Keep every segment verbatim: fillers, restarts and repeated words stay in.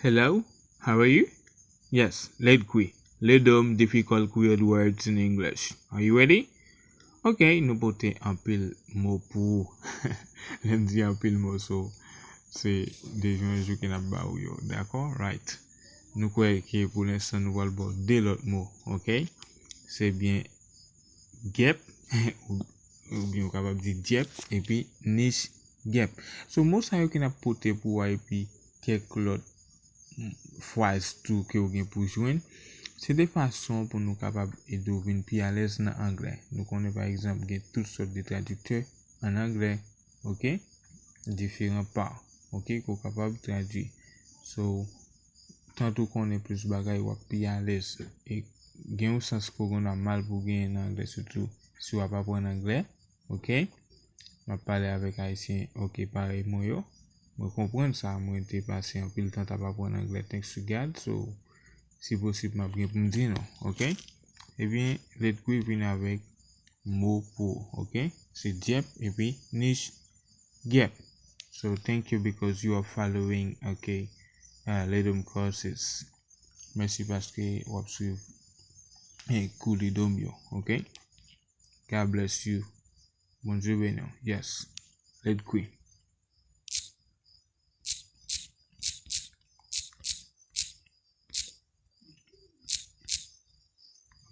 Hello, how are you? Yes, lead kwi. Lead om difficult weird words in English. Are you ready? Ok, nou pote anpil mo pou ou. Lè m di anpil mo, so, se de jou an jou ke n ap ba ou yo. Dakò? Right. Nou kwè ke pou lenstan nou pral ba w de lòt mo, ok? Se byen gèp, ou, oubyen ou kapab di dyèp, epi nich gèp. So, mo sa yo ke n ap pote pou ou a, epi kèk lòt fraz tou ke ou gen pou jwenn, se de fason pou nou kapab ede w vin pi alèz nan anglè. Nou konnen, pa egzanp, gen tout sòt de tradiktè an anglè, ok? Diferan pa, ok, ke w kapab tradui. So, tanto w konnen plis bagay, w ap pi alèz. E gen yon sans ke w konn ap mal pou w genyen nan anglè, sitou si w ap aprann anglè, ok? M ap pale avèk Ayisyen, ok, parèy mwen yo. Mwen konprann sa, mwen te pase anpil tan t ap aprann anglè, thanks to God, so, si posib, m ap gen pou m di nou, ok? Ebyen, lead kwi vin avèk mo pou ou, ok? Se dyèp epi nich gèp. So, thank you because you are following, ok, uh, lead om courses. Mèsi paske w ap swiv, eh, kou lead om yo, ok? God bless you. Bondye beni w. Yes. Lead kwi.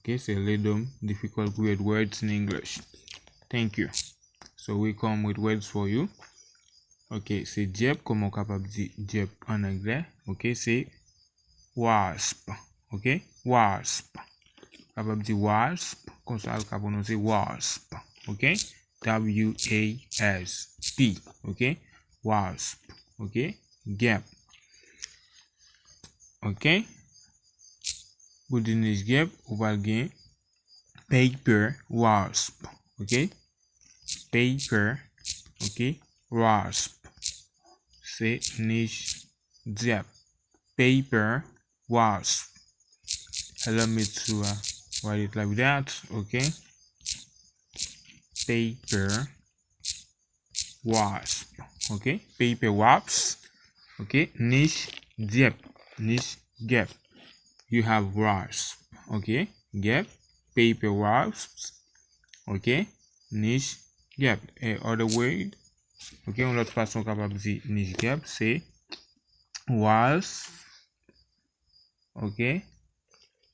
Ok, se lead om difficult weird words in English. Thank you. So we come with words for you. Ok, se dyèp, kòman w kapab di dyèp an anglè? Ok, se wasp. Ok, wasp. Kapab di wasp, konsa l ka pwononse wasp. Ok, W A S P. Ok, wasp. Ok, gèp. Ok, pou di nich gèp, ou pral gen paper wasp. Ok, paper, ok, wasp. Se nich dyèp. Paper wasp. Allow me to, uh, write it like that, ok? Paper wasp, ok? Paper wasp, ok? Nich dyèp, nich gèp. You have wasp, ok? Gèp, paper wasps, ok? Nich gèp. A other word, ok? Yon lòt fason w kapab di nich gèp, se wasp, ok?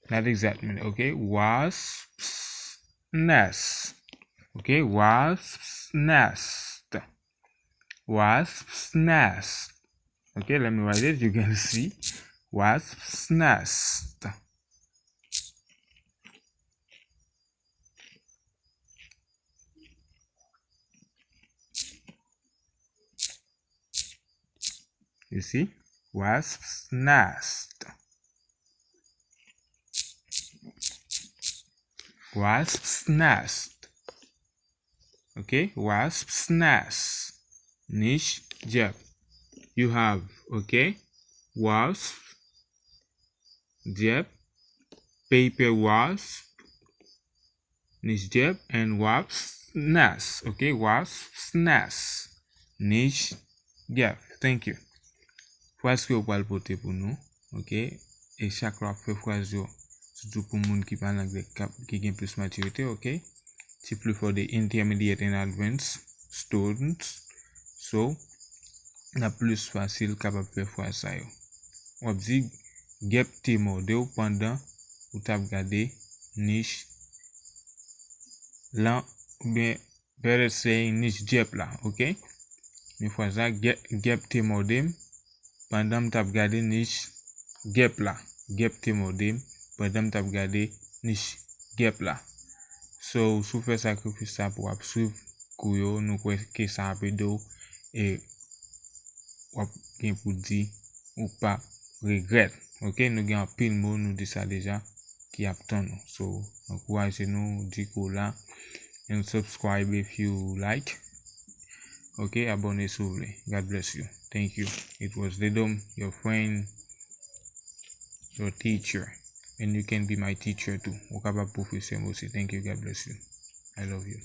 Not exactly, ok? Wasp's nest. Ok, wasp's nest. Wasp's nest. Ok, let me write it. You can see. Wasp's nest. You see? Wasp's nest. Wasp's nest. Ok, wasp's nest. Nich dyèp. You have, ok, wasp, dyèp, paper wasp, nich dyèp, and wasp's nest. Ok, wasp's nest. Nich dyèp. Thank you. Fraz ke w pral pote pou nou, ok? E chak lè w ap fè fraz yo, sitou pou moun ki pale anglè, k ap, ki gen plis matirite, ok? Se plis for the intermediate and advanced students. So, n ap plis fasil kapab fè fraz sa yo. W ap di, gèp te mòde w pandan ou t ap gade nich lan, oubyen better say, nich dyèp la, ok? Men fraz la, gè-, gèp te mòde m pandan m t ap gade nich gèp la. Gèp te mòde m pandan m t ap gade nich gèp la. So, si w fè sakrifis sa pou w ap swiv kou yo, nou kwè ke sa ap ede w e w ap gen pou di ou p ap regrèt. Ok, nou gen anpil mo, nou di sa deja, ki ap tann ou. So, ankouraje nou, di kou la, and subscribe if you like. Ok, abòne si w vle. God bless you. Thank you. It was Ledom, your friend, your teacher. And you can be my teacher too. Ou kapab pwofesè m osi. Thank you. God bless you. I love you.